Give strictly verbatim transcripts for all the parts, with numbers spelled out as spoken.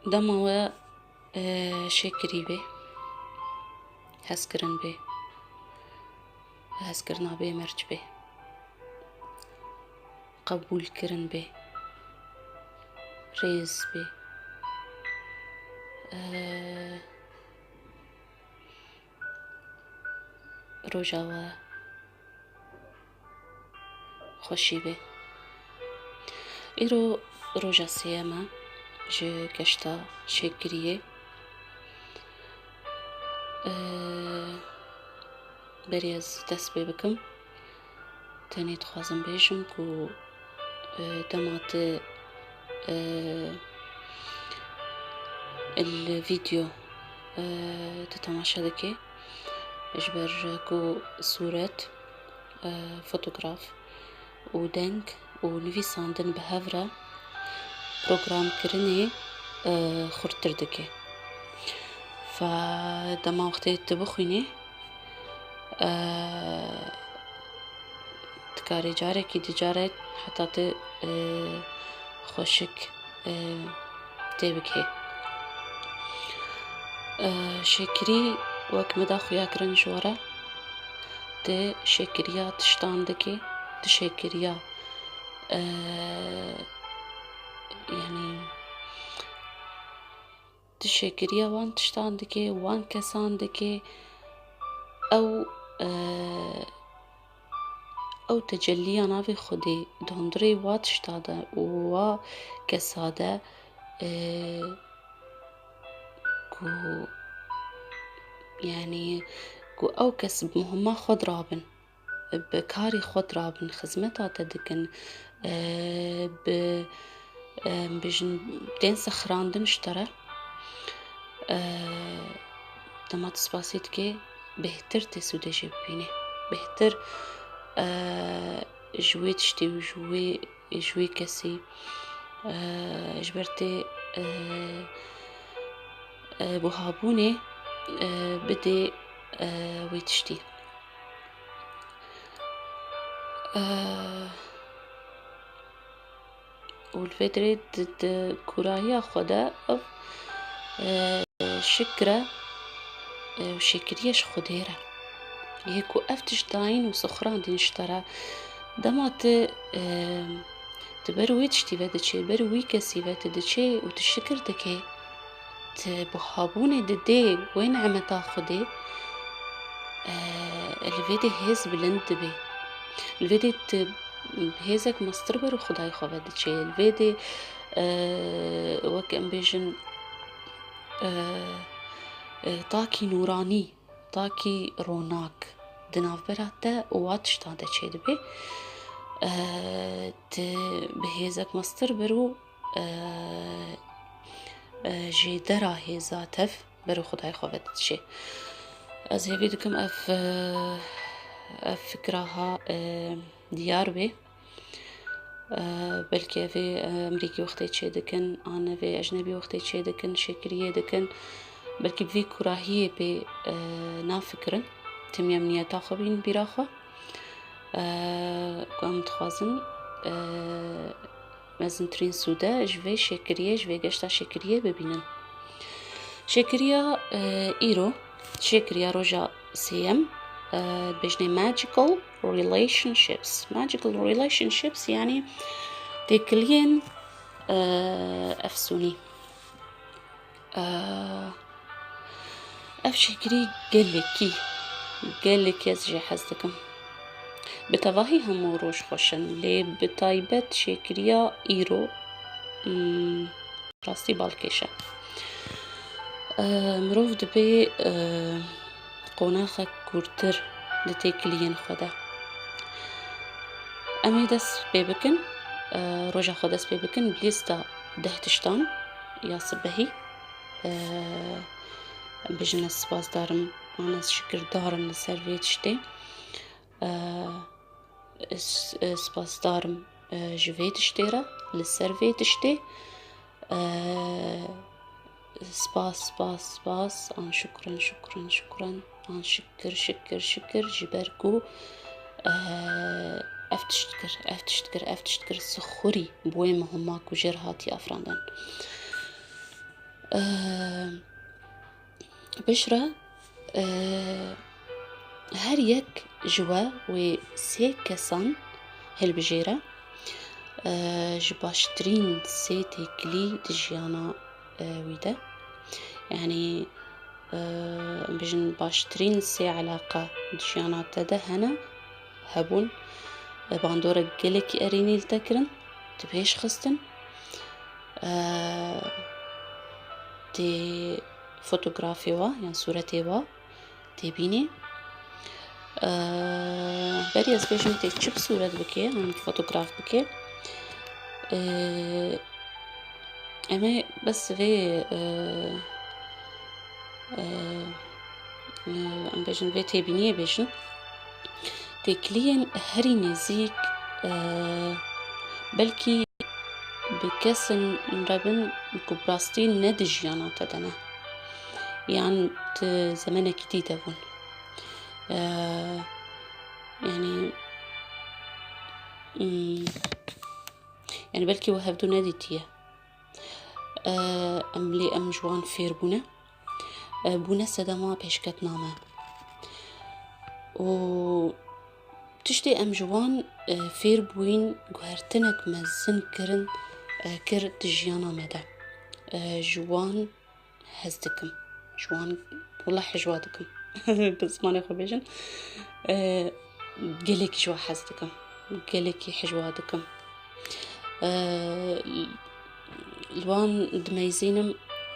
Dema we, e, şêkirî bê, hezkirin bê, hezkirina bê merc bê, qebûlkirin bê, rêz bê, e, roja we xweşî bê. Îro roja sêyem e ji geşta şêkiriyê. Ee, berî ez dest pê bikim, tenê dixwazim bêjim ku, e, dema tu, e, li vîdeo, e, tu temaşe dikê, ji ber ku sûret, e, fotograf û deng û nivîsandin bi hev re programkirinê, e, xurttir dike. Fe dema wextê tu bixwînî, e, dikarê carekî dicarek heta tu, e, xweşik, e, tê bikê. E, şêkirî wek min da xuya kirin ji we re, tu şêkiriya tiştan dikê, tu şêkiriya, e, yanî, tu şêkiriya wan tiştan dikê, wan kesan dikê, ew, e, ew tecelliya navê Xwedê di hundirê wa tişta de û wa kesa de, e, ku, yanî, ku ew kes bi muhima xwe dirabin, bi karê xwe dirabin, xizmeta te dikin, e, bi, e, bijin, tên sixirandin ji te re, e, dema tu spasî dikê, bêhtir tê sûdê jê bibînê. Bêhtir, e, ji wê tiştê û ji wê, ji wê kesî, e, ji ber tê, e, e, buhabûnê, e, bidê, e, wê tiştî. E, û li vê derê di, di kûrahiya xwe de ev, e, şikir e, e, û şêkiriyê ji Xwedê re. Yê ku ev tişt dayîn û sixurandîn ji te re, dema tu, e, tu ber wê tiştî ve diçê, ber wî kesî ve tu diçê û tu şikir dikê, tu buhabûnê didê wê nimeta Xwedê, e, li vê dê hêz bilind dibe. Li vê dê tu hêzek mestir ber û Xwedayê xwe ve diçê. Li vê dê, e, wek em bêjin, e, e, takî nûranî, takî ronak di navbera te û wa tiştan de çêdibe. E, tu bi hêzek mestir ber û, e, e, jêdera hêza tev ber û Xwedayê xwe ve diçê. Ez hêvî dikim ev, e, ev fikra ha, e, diyar bê. E, belkî ev ê, e, Emerîkî wextê çêdikin, an ev ê ecnebî wextê çêdikin, şêkiriyê dikin. Belkî bi vî kûrahiyê pê, e, nafikirin. Tim em niyeta xwe bînin bîra xwe. E, ku em dixwazin, e, mezintirîn sûde ji vê şêkiriyê, ji vê geşta şêkiriyê bibînin. Şêkiriya, e, îro, şêkiriya roja sêyem, e, dibêjinê magical relationships. Magical relationships, yanî têkiliyên, e, efsûnî. E, ev şêkirî gelekî, gelekî ez jê hez dikim. Bi tevahî hemû roj xweş in, lê bi taybet şêkiriya îro, hmm, rastî balkêş e. E, mirov dibê, e, qonaxek kûrtir di têkiliyên xwe de. Em ê dest pê bikin, e, roja xwe dest pê bikin bi lîsta deh tiştan ya sibehî. E, em bêjin ez spasdar im, an ez şikirdar im li ser vê tiştê. E, s-, e, spasdar im, e, ji vê tiştê re, li ser vê tiştê. E, spas, spas, spas, an şukran, şukran, şukran, an şikir, şikir, şikir, ji ber ku, e, ev tişt kir, ev tişt kir, ev tişt kir, sixurî bi wê muhima ku jê re hatiye afirandin. Piştre, e, her yek ji we wê sê kesan hilbijêre, e, ji baştirîn sê têkilî di jiyana, e, wî de. Yanî, e, em bêjin baştirîn sê eleqa di jiyana te de hene, hebûn, e, bandora gelekî erênî li te kirin, tu pêş xistin. E, tê fotografê wa yan sûretê wa tê bînî. E, berî ez bêjim tê çi bi sûret bike, yan fotograf bike. E, em ê bes vê, e, e, e, em bêjin vê têbîniyê bêjin. Têkiliyên herî nêzîk, e, belkî bi kesên re bin ku bi rastî ne di jiyana te de ne. Yan di zemenekî dî de bûn. E, yanî, hmm, yanî belkî we hevdû nedîtiye. E, em lê em ji wan fêr bûne. E, bûne sedema pêşketina me. Û tiştê em ji wan, e, fêr bûyîn, guhertinek mezin kirin, e, kir di jiyana me de. E, ji wan hez dikim. Ji wan wela hijwa dikim. Bi zimanê xwe bêjin. E, gelekî ji wan hez dikim. Gelekî hijwa dikim. E, li wan dimeyzînim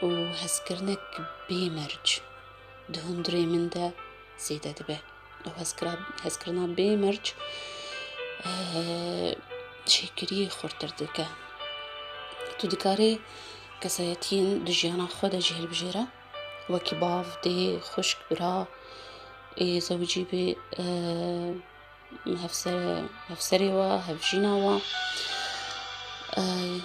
û hezkirinek bê merc di hundirê min de zêde dibe. Ew hezkira-, hezkirina bê merc, eh, çêkiriyê xurtir dike. Tu dikarî kesayetiyên di jiyana xwe de jî hilbijêre, wekî bav, dê, xwişk, bira, ê zewicî bê, eh, hevse-, hevserê wa, hevjîna wa. Eh,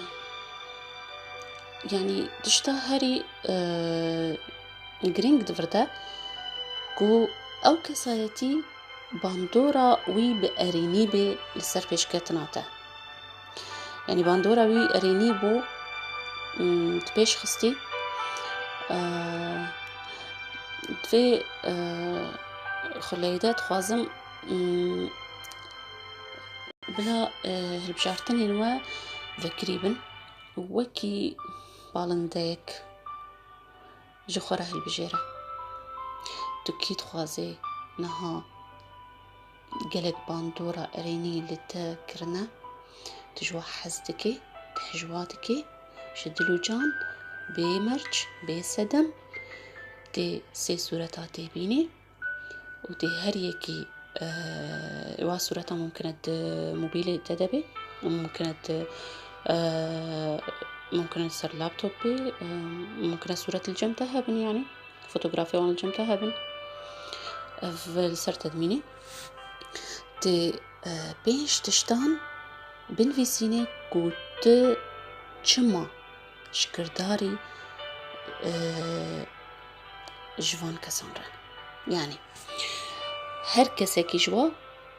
yanî tişta herî, eh, girîng di vir de ku ew kesayetî bandora wî bi erênî bê li ser pêşketina te. Yanî bandora wî erênî bû, mm, tu pêş xistî. Eh, di vê, eh, xuleyê de dixwazim, mm, bila, eh, hilbijartinên we vekirî bin. Wekî balindeyek ji xwe re hilbijêre. Tu kî dixwazê niha gelek bandora erênî li te kirine? Tu ji we hez dikî, tu hijwa dikî, ji dil û can, bê merc, bê sedem, tê sê sûreta tê bînî. Û tê her yekî, eh, wa sûreta mumkin e di mobîlê te de be, mumkin e di, eh, mumkin e ser laptop be, eh, mumkin e sûret li cem te hebin, yanî fotografya wan li cem te hebin. Ev li ser te dimîne. Tê, eh, pênc tiştan binivîsîne ku tu çima şikirdarî, e, ji van kesan re. Yanî her kesekî ji we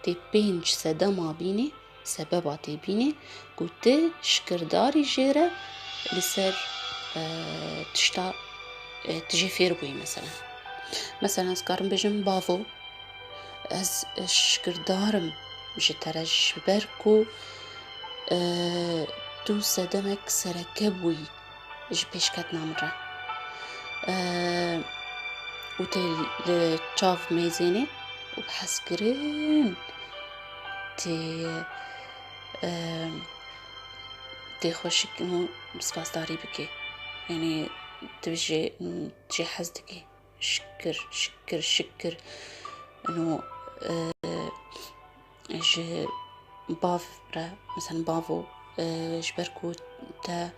tê pênc sedema bînê, sebeba tê bînê ku tu şikirdarî jê re li ser, e, tişta, e, tu jê fêr bûyî mesela. Mesela ez karim bêjim bavo, ez şikirdarim ji te re ji ber ku, e, tu sedemek sereke bûyî ji pêşketina min re. E, û tê li çav mêzênê û bi hezkirin tê, e, tê xwe şik-, û spasdarî bikê. Yanî tu jê, jê hez dikî. Şikir, şikir, şikir. Eno, e, ji bav re, mesela bavo, e, ji ber ku te,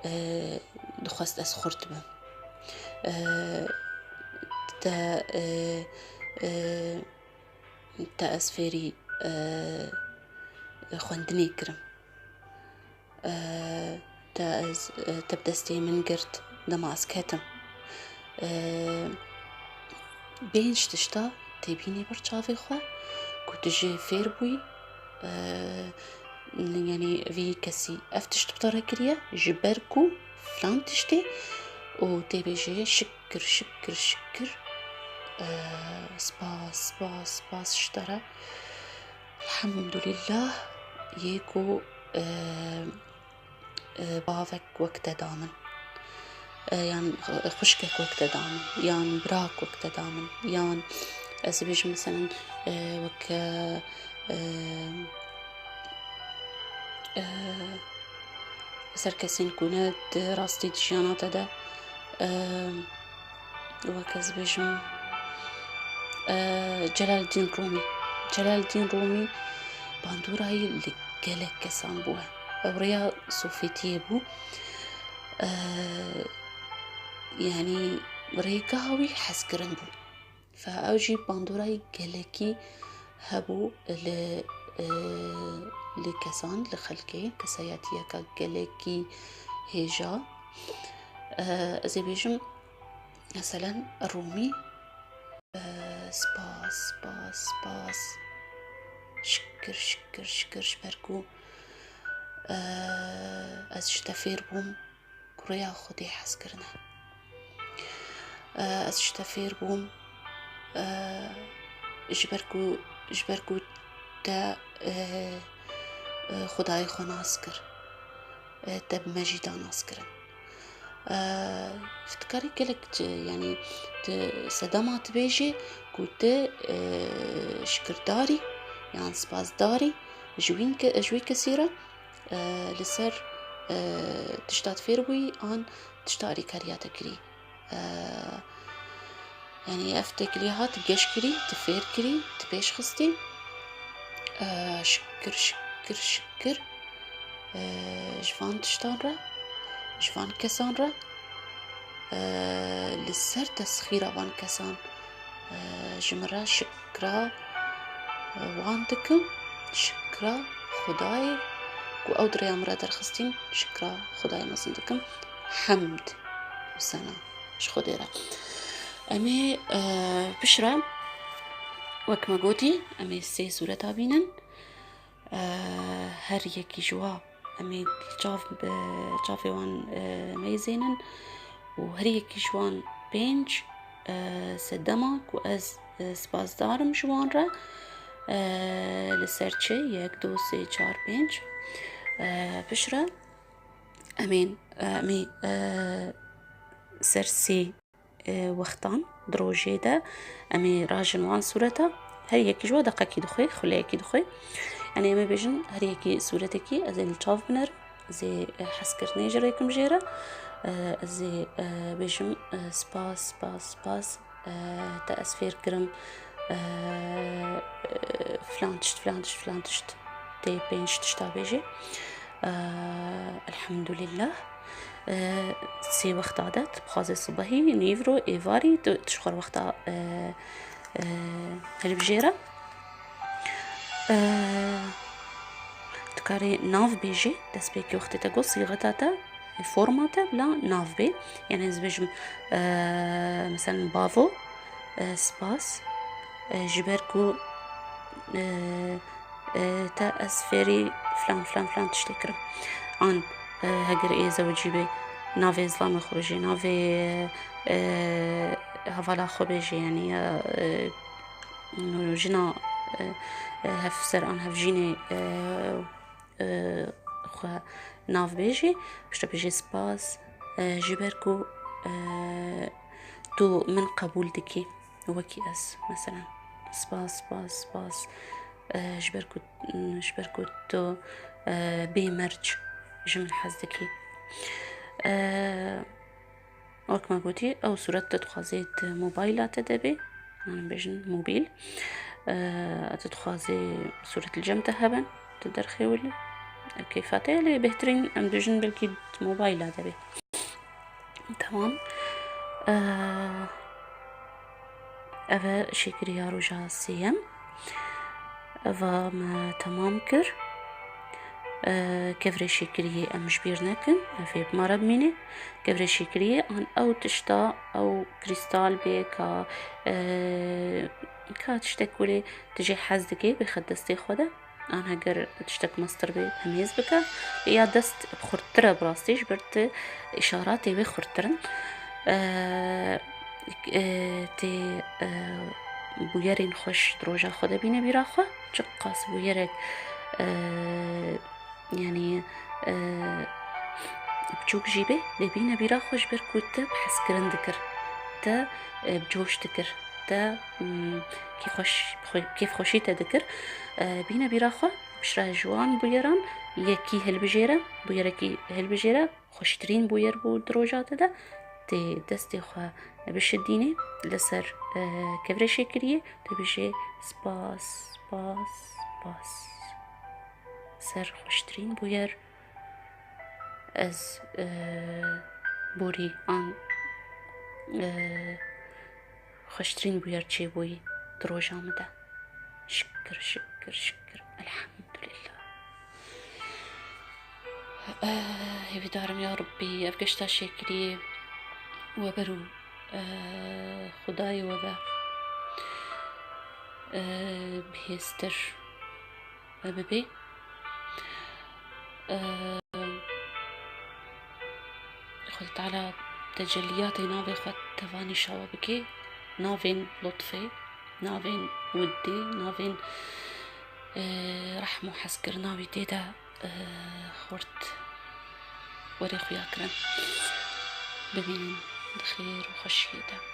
e, dixwest ez xurt bim. E, te, e, e, te ez fêrî, e, xwendinê kirim. E, te ez, e, te bi destê min girt, dema ez ketim. E, pênc tişta tê bînî ber çavê xwe ku tu jê fêr bûyî. E, yanî vî kesî ev tişt bi te re kiriye, ji ber ku filan tiştê û tê bêjê şikir, şikir, şikir. Eee, spas, spas, spas ji te re. Elhamdulillah, yê ku, eee, eee, bavek wek te da min. Eee, yan xwe-, xwişkek wek te da min, yan birak wek te da min, yan ez ê bêjim, meselen, eee, wek, eee, eee, eee, ser kesên ku ne di rastî di jiyana te de, eee, wek ez bêjim, eee, Celaldîn Rûmî. Celaldîn Rûmî bandorayî li gelek kesan bûye. Ew rêya Sofêtiyê bû. Eee, yanî rêgeha wî hezkirin bû. Fe ew jî bandorayî gelekî hebû li, e, li kesan, li xelkê, kesayetiyeke gelekî hêja. E, ez ê bêjim, meselen, Rûmî, e, spas, spas, spas. Şikir, şikir, şikir ji ber ku, e, ez ji te fêr bûm. Kurê ya Xwedê hez kirine. Ez ji te fêr bûm, ji ber ku, ji ber ku te, Xwedayê xwe nas kir. Te bi me jî da nas kirin. Dikarî gelek, yanî, tu sedema tu bêjî ku tu şikirdarî yan spasdarî ji wî ke-, ji wî kesî re. Li ser, e, tişta tu fêr bûyî an tişta alîkariya te kirî. E, yanî ev têkilî hat, tu geş kirî, tu fêr kirî, tu pêş xistî. E, şikir, şikir, şikir. E, ji van tiştan re, ji van kesan re, e, li ser tesxîra van kesan, e, ji min re şikir. Şikra wan dikim, şikra Xwedayê ku ew di rêya min re derxistîn, şikra Xwedayê mezin dikim. Hemd û sena ji Xwedê re. Em ê, e, piştre, wek me gotî, em ê sê sûreta bînin. E, her yekî ji wa Em ê çav bi çavê wan, e, meyzênin û her yekî ji wan pênc, e, sedema ku ez, e, spasdar im ji wan re, e, li ser çi? Yek, du, sê, çar, pênc, e, piştre em ê, e, em ê, e, ser sê e, wextan di rojê de em ê rajin wan sûreta, her yekî ji we deqekî dixwê, xuleyekî dixwê. Yanî em ê bêjin her yekî sûretekî ez ê li çav binerim, ez ê, e, hezkirinê ji rêkim jê re, e, ez ê, e, bêjim, e, spas, spas, spas, e, te ez fêr kirim, e, e, filan tişt, filan tişt, filan tişt, tê pênc tişta bêjê. E, elhamdulillah. E, sê wexta de, tu bixwazê sibehî, nîvro, êvarî, tu, tu ji xwe re wexta, e, e, hilbijêre. E, tu karê nav bêjî, destpêkê wextê te got, sîxeta te, forma te bila nav bê. Yanî ez bêjim, e, meselen bavo, e, spas, e, ji ber ku, e, e, te ez fêrî filan, filan, filan tiştê kirim. An, e, heger ê zewicî bê, navê zilamê xwe bêjê, navê, e, hevala xwe bêjê, yanî ya, e, jina, e, e, hevser an hevjînê, e, e, xwe nav bêjê, piştre bêjê spas, e, ji ber ku, e, tu min qebûl dikî. Wekî ez, meselen. Spas, spas, spas. E, ji ber ku, ji ber ku tu, e, bê merc ji min hez dikî. E, wek me gotî, ew sûret tu dixwazê di mobayla te de bê. Em bêjin mobîl. E, tu dixwazê sûret li cem te hebin, tu derxê wil. Keyfa te ye, lê bêhtirîn em dibêjin belkî di mobayla de bê. Tamam. Eee, ev e şêkiriya roja sêyem. Eva me temam kir. Eee, kevirê şêkiriyê em ji bîr nekin. Ev ê bi me re bimîne. Kevirê şêkiriyê an ew tişta, ew krîstal bê ka, eee, ka tiştek welê tu jê hez dikê, bêxe destê xwe de. An heger tiştek mestir bê, hemêz bike. Lê ya dest xurttir e bi rastî, ji ber tu îşaratê wê xurttir in. E, e, tê, e, bûyerên xweş di roja xwe de bîne bîra xwe. Çiqas bûyerek, e, yanî, e, biçûk jî bê, lê bîne bîra xwe ji ber ku te bi hezkirin dikir, te, e, bi coş dikir, te, mm, kêfxweş-, xwe-, kêfxweşî te dikir. E, bîne bîra xwe, piştre ji wan bûyeran yekî hilbijêre, bûyerekî hilbijêre, xweştirîn bûyer bû di roja te de, tê destê xwe bişidînê li ser, e, kevirê şêkiriyê, tê bêjê: "Spas, spas, spas. Ser xweştirîn bûyer ez, e, borî an, e, xweştirîn bûyer çêbûyî di roja min de. Şikir, şikir, şikir. Elhamdulillah." Eh, hêvîdarim ya Rabbî, ev geşta şêkiriyê we ber û, eh, Xwedayê we ve, eh, bihêztir bibê. Eh, Xwedê Teala tecelliyatê navê xwe teva nîşa we bike, navên lutfê, navên wirdê, navên, e, rehm û hezkirina wî tê de, e, xurt werê xuya kirin. Bimînin di xêr û xweşiyê de.